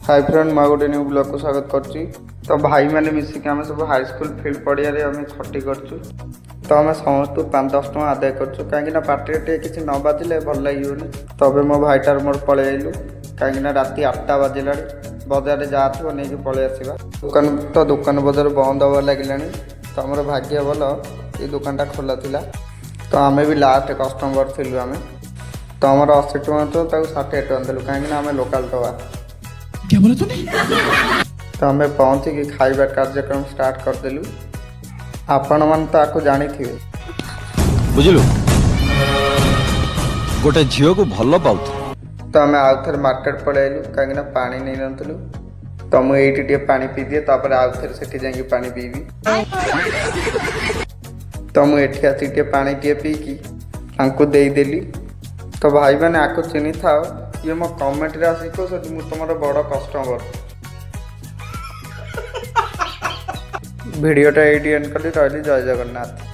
High friend, ମୁଁ ଆଉ ଗୋଟେ ନ୍ୟୁ ବ୍ଲଗ୍କୁ ସ୍ୱାଗତ କରୁଛି। ତ ଭାଇମାନେ ମିଶିକି ଆମେ ସବୁ ହାଇସ୍କୁଲ ଫିଲ୍ଡ ପଡ଼ିଆରେ ଆମେ ଖଟି କରୁଛୁ। ତ ଆମେ ସମସ୍ତଙ୍କୁ 5-10 ଟଙ୍କା ଆଦାୟ କରୁଛୁ, କାହିଁକିନା ପାଟିରେ ଟିକେ କିଛି ନ ବାଜିଲେ ଭଲ ଲାଗିବନି। ତବେ ମୋ ଭାଇଟାର ମୋର ପଳେଇ ଆଇଲୁ, କାହିଁକିନା ରାତି 8ଟା ବାଜିଲାଣି। ବଜାରରେ ଯାହା ଥିବ ନେଇକି ପଳେଇ ଆସିବା। ଦୋକାନ ତ ଦୋକାନ ବଜାର ବନ୍ଦ ହେବାକୁ ଲାଗିଲାଣି। ତ ଆମର ଭାଗ୍ୟ ଭଲ, ଏଇ ଦୋକାନଟା ଖୋଲା ଥିଲା। ତ ଆମେ ବି ଲାଷ୍ଟ କଷ୍ଟମର ଥିଲୁ ଆମେ। ତ ଆମର 80 ଟଙ୍କା, ତ ତାକୁ 60 ଟଙ୍କା ଦେଲୁ, କାହିଁକିନା ଆମେ ଲୋକାଲ ଟଙ୍କା। क्या बोला तूने? ତ ଆମେ ପହଞ୍ଚିକି ଖାଇବା କାର୍ଯ୍ୟକ୍ରମ ଷ୍ଟାର୍ଟ କରିଦେଲୁ। ଆପଣମାନେ ତ ଆକୁ ଜାଣିଥିବେ। ବୁଝିଲୁ, ଗୋଟେ ଝିଅକୁ ଭଲ ପାଉଥିଲି। ତ ଆମେ ଆଉ ଥରେ ମାର୍କେଟ ପଳେଇ ଆଇଲୁ, କାହିଁକିନା ପାଣି ନେଇନଥିଲୁ। ତ ମୁଁ ଏଇଠି ଟିକେ ପାଣି ପିଇଦିଏ, ତାପରେ ଆଉ ଥରେ ସେଠି ଯାଇକି ପାଣି ପିଇବି। ତ ମୁଁ ଏଠି ଆସିକି ଟିକେ ପାଣି ଟିକେ ପିଇକି ତାଙ୍କୁ ଦେଇଦେଲି। ତ ଭାଇମାନେ, ଆକୁ ଚିହ୍ନିଥାଅ। ଇଏ ମୋ କମେଣ୍ଟରେ ଆସିକି କହୁଛନ୍ତି, "ମୁଁ ତୁମର ବଡ଼ କଷ୍ଟମର।" ଭିଡ଼ିଓଟା ଏଇଠି ଏଣ୍ଡ କଲି। ରହିଲି, ଜୟ ଜଗନ୍ନାଥ।